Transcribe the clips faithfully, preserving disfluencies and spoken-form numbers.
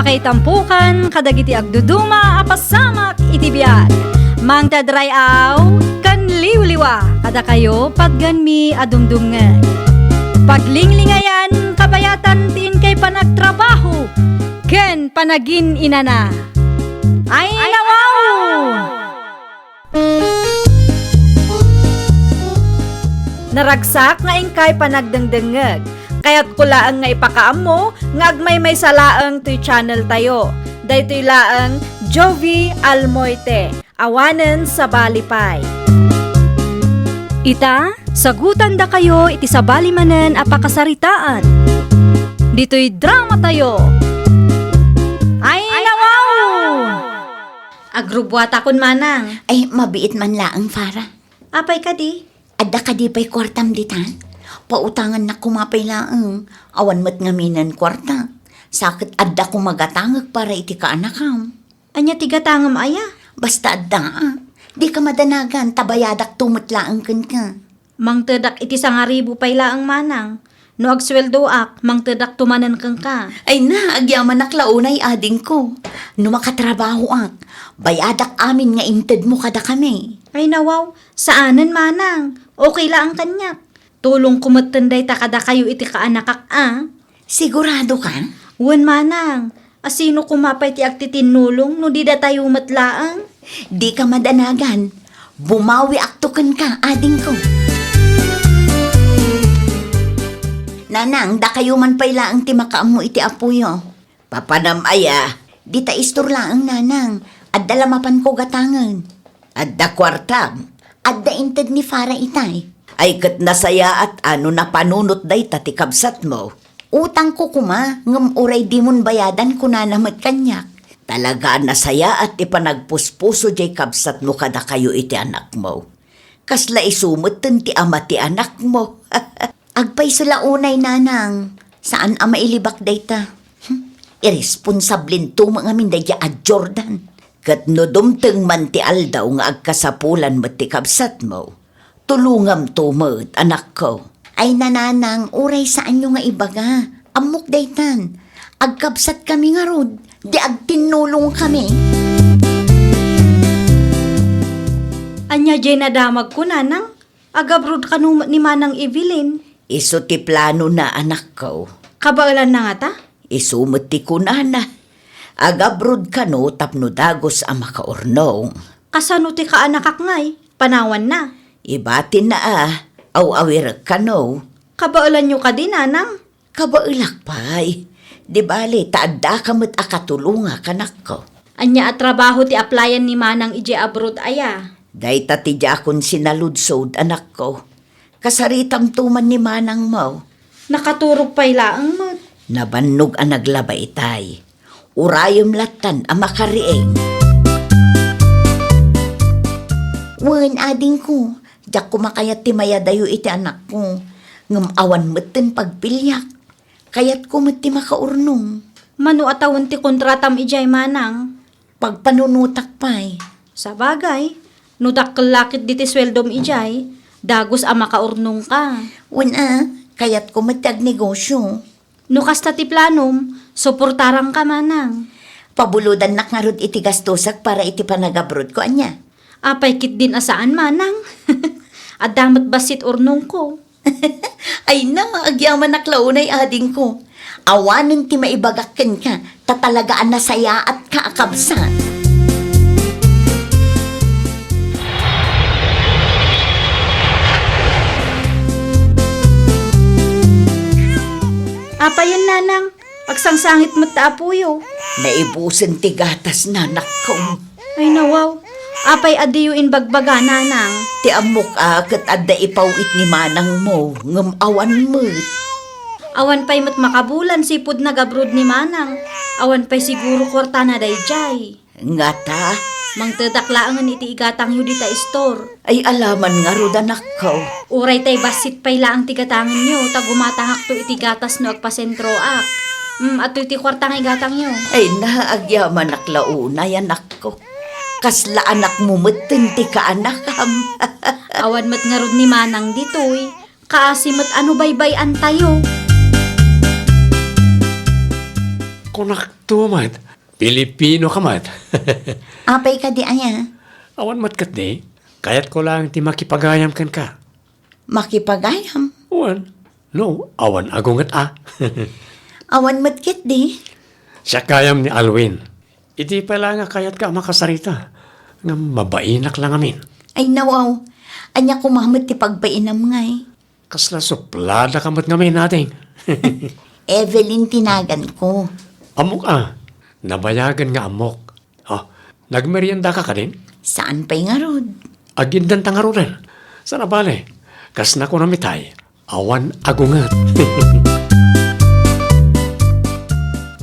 Ay tampukan kadagiti agduduma a pasamak iti biag. Mangted ray-aw ken liwliwa kadakayo patgenmi a dumdumngeg. Paglinglingayan, kabayatan ti inkay panagtrabaho ken panagin-inana. Ay, nawaw! Naragsak nga inkay panagdengdengngeg. Kayatko laeng nga ipakaammo nga agmaymaysa laeng toy channel tayo. Daytoy laeng Jovie Almoite, awanen sabali pay. Ita, sagutandakayo iti sabali manen a pakasaritaan. Ditoy drama tayo. Ay, nawaw! Agrubbuatakon, manang. Ay, mabiit man laeng, Farah. Apay kadi? Adda kadi pay kuartam ditan? Pautangannak koma pay laeng. Awan met ngaminen kuarta. Sa ket adda koma gatangek para iti kaanakam. Ania ti gatangem aya? Basta adda, a. Dika madanagan, ta bayadakto met laeng kenka. Mangtedak iti sangaribu pay laeng, manang. No agsueldoak, mangtedakto manen kenka. Ay na, agyamanak la unay, adingko. No makatrabahoak, bayadak amin nga intedmo kadakami. Ay nawaw, saanen, manang. Okay laeng kaniak. Tulongko metten dayta kadakayo iti kaanakak a. Sigurado ka? Wen, manang. A sino koma pay ti agtitinnulong no di datayo met laeng? Dika madanagan. Bumawiakto kenka, adingko. Nanang, dakayo man pay laeng ti makaammo iti apoyo. Papanam aya? Dita istor laeng, nanang. Adda la mapanko gatangen. Adda kuartam? Adda inted ni Farah itay. Ay ket nasayaat a no napanunot dayta ti kabsatmo. Utangko koma, ngem uray dimon bayadan kunana met kaniak. Talaga a nasayaat ti panagpuspuso diay kabsatmo kadakayo iti anakmo. Kasla isu metten ti ama ti anakmo. Agpayso la unay, nanang. Saan a mailibak dayta. Hmm, irresponsablento met ngamin daydiay a Jordan. Ket no dumteng man ti aldaw nga agkasapulan met ti kabsatmo, tulongamto met, anakko. Ay, nanang, uray saanyo nga ibaga. Ammok daytan. Agkabsatkami ngarud, di agtinnulongkami. Ania diay nadamagko, nanang? Agabroad kano met ni Manang Evelyn? Isu ti planona, anakko. Kabaelanna ngata? Isu met ti kunana. Agabroad kano tapno dagus a makaurnong. Kasano ti kaanakak ngay? Panawanna? Ibatinna a, aw-awirek kano. Kabaelanyo kadi, nanang? Kabaelak pay. Di bale, ta addaka met a katulonga, anakko. Ania a trabaho ti aplayan ni Manang idiay abroad aya? Dayta ti diakon sinaludsod, anakko. Kasaritamto man ni Manangmo. Nakaturog pay laeng met. Nabannog a naglaba itay. Urayem lattan a makariing. Wen, adingko, diak koma kayat ti mayadayo iti anakko, ngem awan metten pagpiliak. Kayatko met ti makaurnong. Mano a tawen ti kontratam idiay, Manang? Pagpanunotak pay. Sabagay, no dakkel la ketdi ti sueldom idiay, dagus a makaurnongka. Wen a, kayatko met ti agnegosio. No kasta ti planom, suportaranka, Manang. Pabulodannak ngarud iti gastosek para iti panagabroadko, ania? Apay ketdin a saan, Manang? Adda met bassit urnongko. Ay na, agyamanak la unay, adingko. Awanen ti maibagak kenka, ta talaga a nasayaatka a kabsat. Apayen, Nanang? Agsangsangit met ta apoyo. Naibusen ti gatas, anakko. Ay, nawaw. Apay a diyo imbagbaga, Nanang? Ti ammok a ket adda ipaw-it ni Manangmo, ngem awan met. Awan pay met makabulan sipud nagabroad ni Manang. Awan pay siguro kuartana daydiay. Ngata? Mangtedak laengen iti igatangyo dita istor. Ay, alaman ngarud, anakko. Uray tay bassit pay laeng ti gatangenyo, ta gumatangakto iti gatas no agpasentroak. Mm, atoy ti kuarta nga igatangyo. Ay na, agyamanak la unay, anakko. Kasla anakmo metten ti kaanakam. Awan met ngarud ni Manang ditoy. Kaasi met a no baybay-antayo. Kunak, Tumet, Pilipino ka met. Apay kadi aya? Awan met ketdi. Kayatko laeng ti makipagayam kenka. Makipagayam? Wen. No, awan agunget a. Awan met ketdi. Siak gayam ni Alwin. Idi pay laeng a kayatka a makasarita, ngem mabainak la ngamin. Ay, nawaw. Ania koma met ti pagbainam ngay? Kasla supladaka met ngamin, ading. Evelyn ti naganko. Ammok a. Nabayagen nga ammok. Oh, nagmeriendaka kadin? Saan pay ngarud? Agiddanta ngaruden. Sana bale, kas nakunam itay, awan agunget.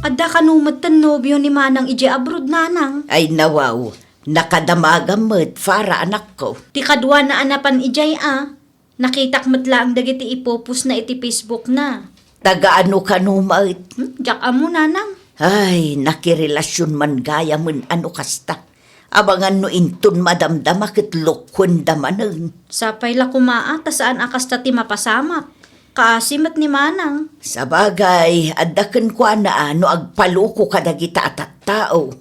Adda kano metten nobio ni Manang idiay abroad, Nanang? Ay, nawaw. Nakadamagam met, Farah, anakko. Ti kaduana a napan idiay a. Nakitak met laeng dagiti ipopostna iti Facebookna. Taga ano kano met? Hmm, diak ammo, Nanang. Ay, nakirelasion man gayamen a no kasta. Abangan no inton madamdama ket lokoenda manen. Sapay la koma a ta saan a kasta ti mapasamak. Kaasi met ni Manang. Sabagay, adda kenkuana a no agpaloko kadagita a tattao.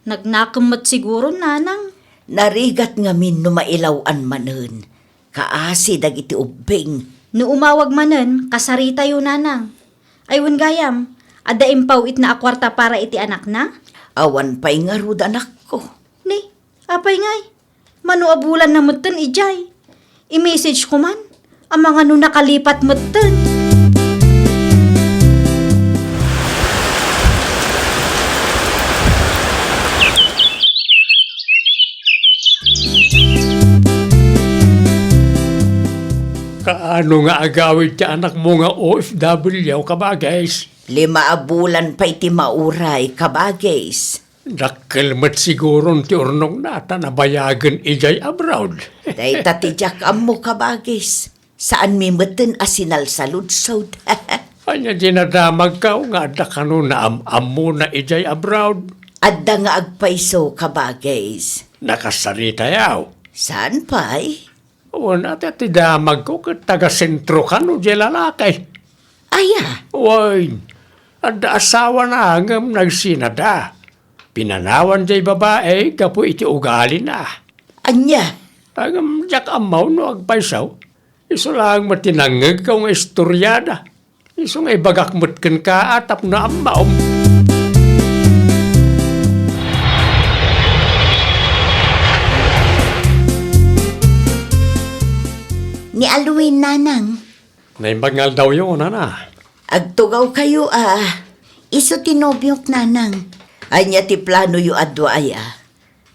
Nagnakem met siguro, Nanang. Narigat ngamin no mailaw-an manen. Kaasi dagiti ubbing. No umawag manen, kasaritayo, Nanang. Ay, wen gayam, adda impaw-itna a kuarta para iti anakna? Awan pay ngarud, anakko. Ni, apay ngay? Mano a bulanna metten idiay? I-message ko man. Amangan no nakalipat metten. Kaano nga agawid ti anakmo nga O F W, kabagis? Lima a bulan pay ti mauray, kabagis. Dakkel met siguron ti urnongna ta nabayagen idiay abroad. Dayta ti diak ammo, kabagis. Saanmi metten a sinalsaludsod. Ania dinadamagko nga adda kano naam-ammona idiay abroad? Adda nga agpayso, kabagis. Nakasaritayo? Saan pay? Wen, ata ti damagko ket taga-sentro kano diay lalaki. Aya? Wen, adda asawana ngem nagsinada. Pinanawan diay babai gapu iti ugalina. Ania? Ngem diak ammo no agpayso. Isu laeng met ti nangngegko nga istoriada. Isu nga ibagak met kenka a tapno ammaom. Ni Alwin, Nanang. Naimbag nga aldawyo, Nana. Agtugawkayo a. Isu ti nobiok, Nanang. Ania ti planoyo a dua aya?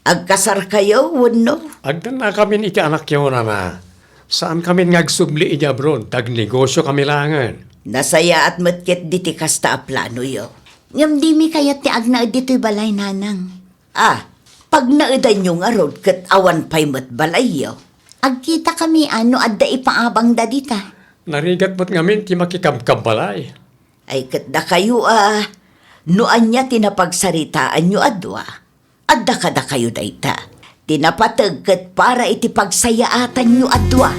Agkasarkayo wenno? Agtennakamin iti anakyo, Nana. Saankamin nga agsubli idiay abroad, ta agnegosyokami laengen. Nasayaat met ketdi ti kasta a planoyo. Ngem dimi kayat ti agnaed ditoy balay, Nanang. Ah, pagnaedanyo ngarud ket awan pay met balayyo. Agkitakami a no adda ipaabangda dita. Narigat met ngamin ti makikabkabbalay. Ay, ket dakayo a, no ania ti napagsaritaanyo a dua, adda kadakayo dayta. Ti napateg ket para iti pagsayaatanyo a dua.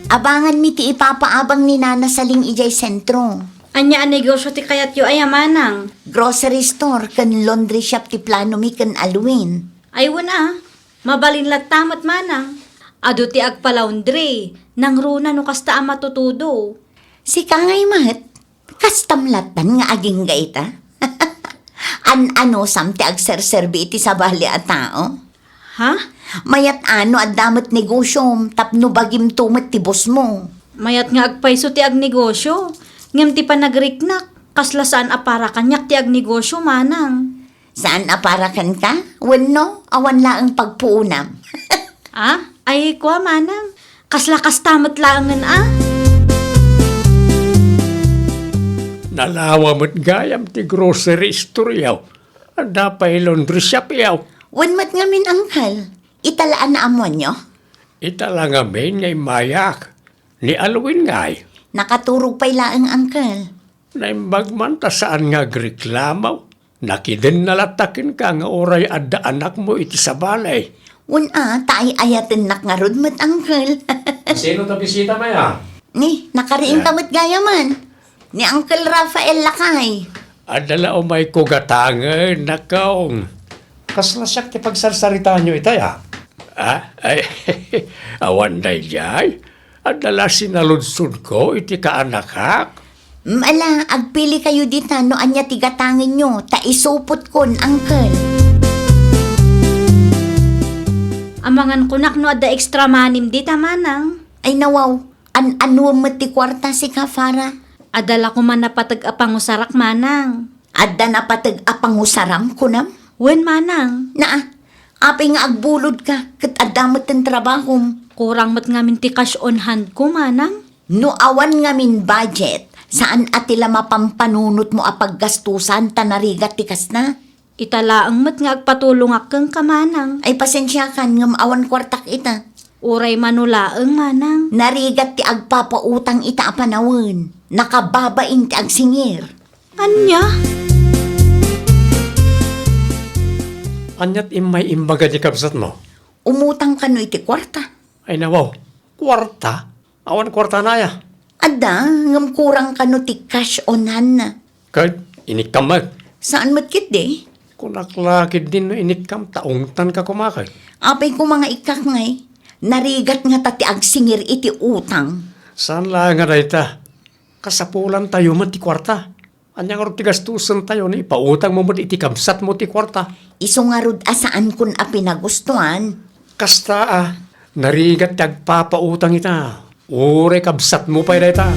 Abanganmi ti ipapaabang ni Nana Saling idiay sentro. Ania a negosyo ti kayatyo aya, Manang? Grocery store ken laundry shop ti planomi ken Alwin. Ay, wen a, mabalin latta met, Manang. Adu ti agpa-laundry, nangruna no kasta a matutudo. Sika ngay met, kastam lattan nga agingga ita? An-anusam ti agserserbi iti sabali a tao? Ha? Mayat a no adda met negosyom tapno bagimto met ti bossmo. Mayat nga agpayso ti agnegosyo, ngem ti panagriknak, kasla saan a para kaniak ti agnegosyo, Manang. Saan a para kenka? Wenno, awan laeng pagpuonam? Ah, ay, kua, Manang. Kasla kasta met laengen a. Nalawa met gayam ti grocery store-yo. Adda pay laundry shop-yo. Wen met ngamin, Uncle. Ita la a naammoanyo? Ita la ngamin nga immayak. Ni Alwin ngay? Nakaturog pay laeng, Uncle. Naimbag man ta saan nga agreklamo. Nakidenna latta kenka nga uray adda anakmo iti sabali. Wen a, ta ay-ayatennak ngarud met, Uncle. Sino ta bisita, Maya? Ni, nakariingka met gayaman. Ni Uncle Rafael lakay. Adda la umayko gatangen, Nakong. Kasla siak ti pagsarsaritaanyo itay, a? Ah, ay, awan daydiay. Adda la sinaludsodko iti kaanakak. Mm, ala, agpili kayo dita no ania ti gatangenyo, ta isupotkon, Uncle. Amangan kunak no adda extra money-m dita, Manang. Ay, nawaw. An-anuem met ti kuarta, sika, Farah? Adda la koma napateg a pangusarak, Manang. Adda napateg a pangusaram, kunam? Wen, Manang. Naa, apay nga agbulodka, ket adda met ti trabahom? Kurang met ngamin ti cash on hand-ko, Manang. No awan ngamin budget, saan a ti la mapampanunotmo a paggastusan ta narigat ti kasta? Ita laeng met nga agpatulongak kenka, Manang. Ay, pasensiakan, ngem awan kuartak ita. Uray mano laeng, Manang. Narigat ti agpapautang ita a panawen. Nakababain ti agsingir. Ania? Aniat immay imbaga ni kabsatmo? Umutang kano iti kuarta. Ay, nawaw. Kuarta? Awan kuartana aya? Adda, ngem kurang kano ti cash on hand-na. Ket inikkam met. Saan met ketdi? Kunak la ketdin no inikkam ta ungtanka koma ket. Apay koma nga ikkak ngay? Narigat ngata ti agsingir iti utang. Saan laeng a dayta? Kasapulantayo met ti kuarta. Ania ngarud ti gastusentayo no ipautangmo met iti kabsatmo ti kuarta? Isu ngarud a saankon a pinagustuan. Kasta a, narigat ti agpapautang ita. Uray kabsatmo pay dayta.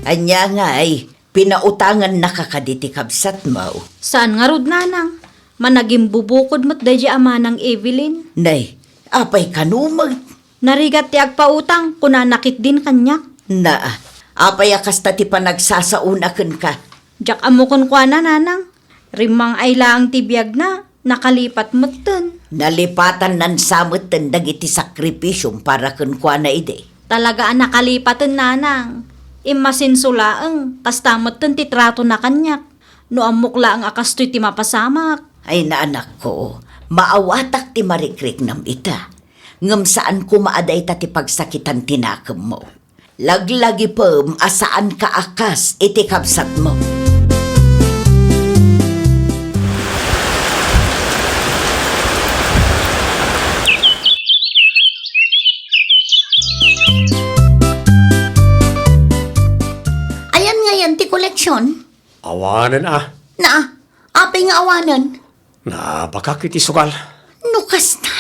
Ania ngay, pinautangannaka kadi ti kabsatmo? Saan ngarud, Nanang. Managimbubukod met daydi a Manang Evelyn. Nay, apay kano met? Narigat ti agpautang, kunana ketdin kaniak. Naa, apay a kasta ti panagsasaona kenka? Diak ammo kenkuana, Nanang. Rimmang-ay laeng ti biagna, nakalipat metten. Nalipatannan sa metten dagiti sakripisiom para kenkuana idi. Talaga a nakalipaten, Nanang. Immasenso laeng, kasta metten ti tratona kaniak. No ammok laeng a kastoy ti mapasamak. Ay, naanakko, maawatak ti marikriknam ita. Ngem saan koma a dayta ti pagsakitan ti nakemmo. Laglagipem a saanka a kas iti kabsatmo. Ayan ngayan ti koleksion? Awanen a. Naa, apay nga awanen? Nabakak iti sugal. No kasta,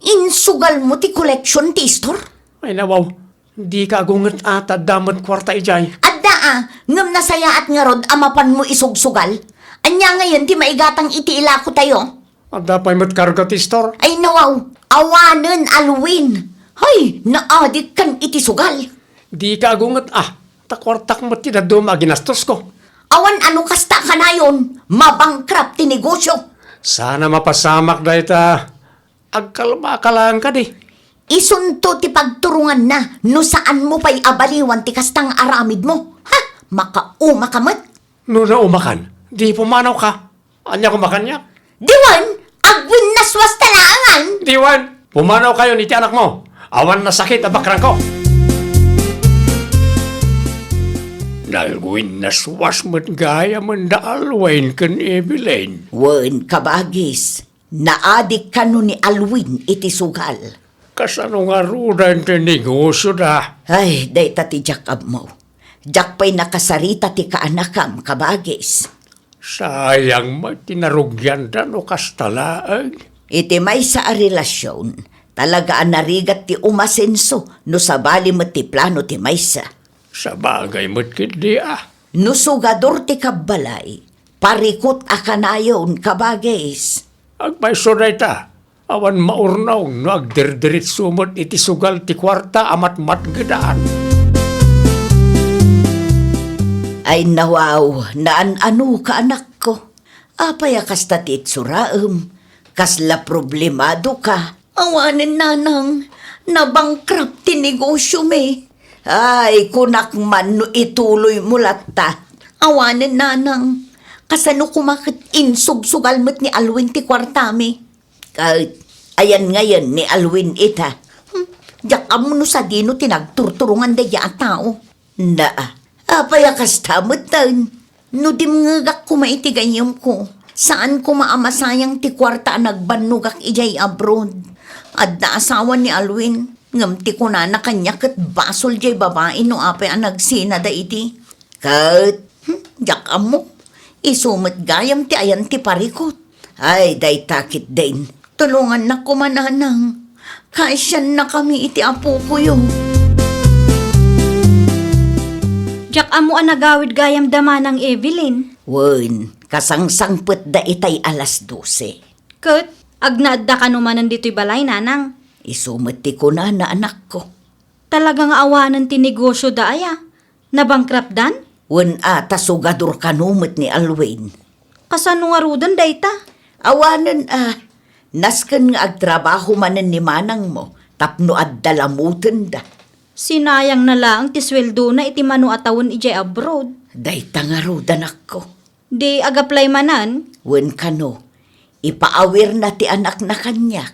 insugalmo ti koleksion ti istor? Ay, nawaw, dika agunget a ta adda met kuarta idiay. Adda a, ngem nasayaat ngarud a mapanmo isugsugal. Ania ngayen ti maigatang iti ilakotayo? Adda pay met karga ti istor. Ay, nawaw, awanen, Alwin. Hay, naadikkan iti sugal. Dika agunget a, ta kuartak met ti dadduma a ginastosko. Awan a no kasta a kanayon, mabankrupt ti negosyo. Sana mapasamak dayta. Agkalmaka laeng kadi. Isunto ti pagturonganna no saanmo pay a baliwan ti kasta nga aramidmo. Ha? Makaumaka met. No naumakan, di pumanawka. Ania koma kaniak? Diwan, agwinnaswasta laengan. Diwan, pumanawkayon iti anakmo. Awan nasakit a bakrangko. Nagwinnaswas met gayam da Alwin ken Evelyn. Wen, kabagis, naadik kano ni Alwin iti sugal. Kasano ngaruden ti negosioda? Ay, dayta ti diak ammo. Diak pay nakasarita ti kaanakam, kabagis. Sayang met ti narugianda no kasta laeng. Iti maysa a relasion, talaga a narigat ti umasenso no sabali met ti plano ti maysa. Sabagay met ketdi a. No sugador ti kabbalay, parikut a kanayon, kabagis. Agpayso dayta, awan maurnong no agdirdiritso met iti sugal ti kuarta a matmatgedan. Ay, nawaw, naan-anoka, anakko. Apay a kasta ti itsuraem? Kasla problemadoka? Awanen, nanang, nabankrupt ti negosiomi. Ay, kunak man no ituloymo latta. Awanen, nanang, kasano koma ket insugsugal met ni Alwin ti kuartami? Ket ayan ngayen ni Alwin ita? Hmm, Diak ammo no sadino ti nagturturongan daydiay a tao. Na, apay a kasta metten? No dimngegak koma iti gayyemko, saan koma a masayang ti kuarta a nagbannogak idiay abroad. Adda asawa ni Alwin, ngem ti kunana kaniak ket basol diay babai no apay a nagsinada iti. Ket, hmm, diak ammo. Isu met gayam ti ayan ti parikut. Ay, dayta ketdin. Tulongannak koma, nanang. Kaasiannakami iti apokoyo. Diak ammo a nagawid gayam da, Manang Evelyn. Wen, kasangsangpetda itay alas dose. Ket, agnaedda kano manen ditoy balay, nanang? Isu met ti kunana, anakko. Talaga nga awanen ti negosioda aya? Nabankrupt-dan? Wen a, ta sugador kano met ni Alwin. Kasano ngaruden dayta? Awanen a, nasken nga agtrabaho manen ni manangmo tapno adda lamutenda. Sinayangna laeng ti sueldona iti mano a tawen idiay abroad. Dayta ngarud, anakko. Di ag-apply manen? Wen kano, ipaawirna ti anakna kaniak.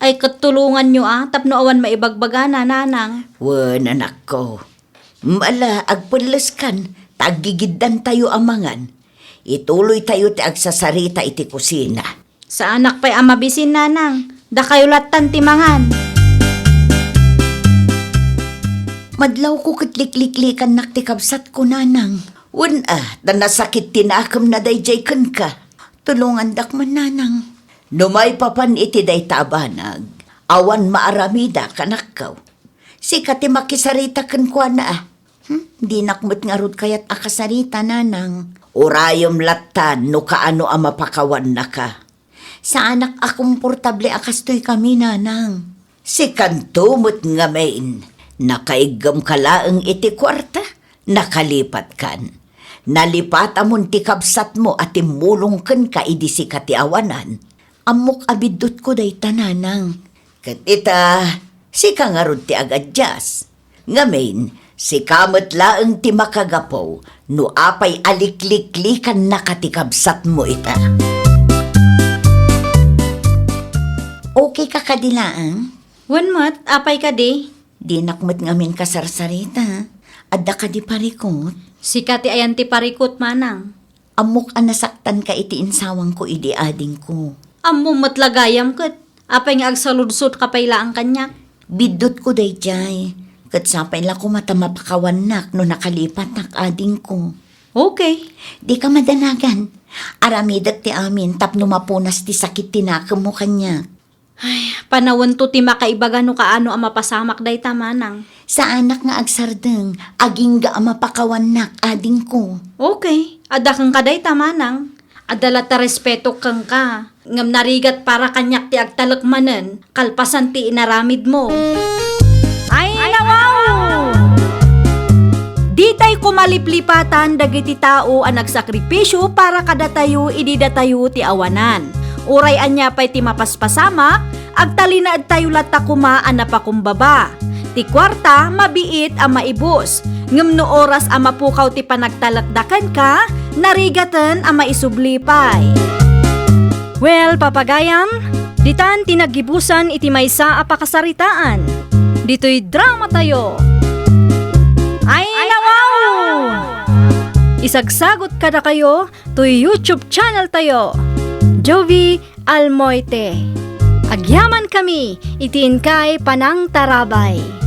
Ay, ket tulonganyo a, tapno awan maibagbagana, nanang. Wen, anakko. Ala, agpelleskan, ta aggigiddantayo a mangan. Ituloytayo ti agsasarita iti kusina. Saanak pay a mabisin, nanang. Dakayo lattan ti mangan. Madlawko ket likliklikannak ti kabsatko, nanang. Wen a, ta nasakit ti nakemna daydiay kenka. Tulongandak man, nanang. No maipapan iti dayta a banag, awan maaramidak, anakko. Sika ti makisarita kenkuana a. Hmm, dinak met ngarud kayat a kasarita, nanang. Urayem lattan no kaano a mapakawannaka. Saanak a komportable a kastoy kami, nanang. Sikanto met ngamin, nakaiggemka laeng iti kuarta, nakalipatkan. Nalipatamon ti kabsatmo a timmulong kenka idi sika ti awanan. Ammok a biddutko dayta, nanang. Ket ita, sika ngarud ti agadias. Ngamin, sika met laeng ti makagapu no apay a likliklikanak ti kabsatmo ita. Okay ka kadi laeng? Wen met, apay kadi? Dinak met ngamin kasarsarita. Adda kadi parikut? Sika ti ayan ti parikut, manang. Ammok a nasaktanka iti insawangko idi adingko. Ammom met la gayam ket, apay nga agsaludsodka pay laeng kaniak? Biddutko daydiay, ket sapay la koma ta mapakawannak no nakalipatak, adingko. Okay. Dika madanagan. Aramidek ti amin tapno mapunas ti sakit ti nakemmo kaniak. Ay, panawento ti makaibaga no kaano a mapasamak dayta, manang. Saanak nga agsardeng, agingga a mapakawannak, adingko. Okay, adda kenka dayta, manang. Adda latta respetok kenka, ngem narigat para kaniak ti agtalek manen, kalpasan ti inaramidmo. Ay, nawaw! Ditay koma liplipatan dagiti tao a nagsakripisio para kadatayo idi datayo ti awanan. Uray ania pay ti mapaspasamak, agtalinaedtayo latta koma a napakumbaba. Ti kuarta, mabiit a maibus, ngem no oras a mapukaw ti panagtalekda kenka, narigaten a maisubli pay. Well, papagayam, ditan ti naggibusan iti maysa a pakasaritaan. Ditoy dramatayo. Ay, nawaw! Isagsagot kadakayo toy YouTube channel tayo, Jovie Almoite. Agyamankami iti inkay panangtarabay.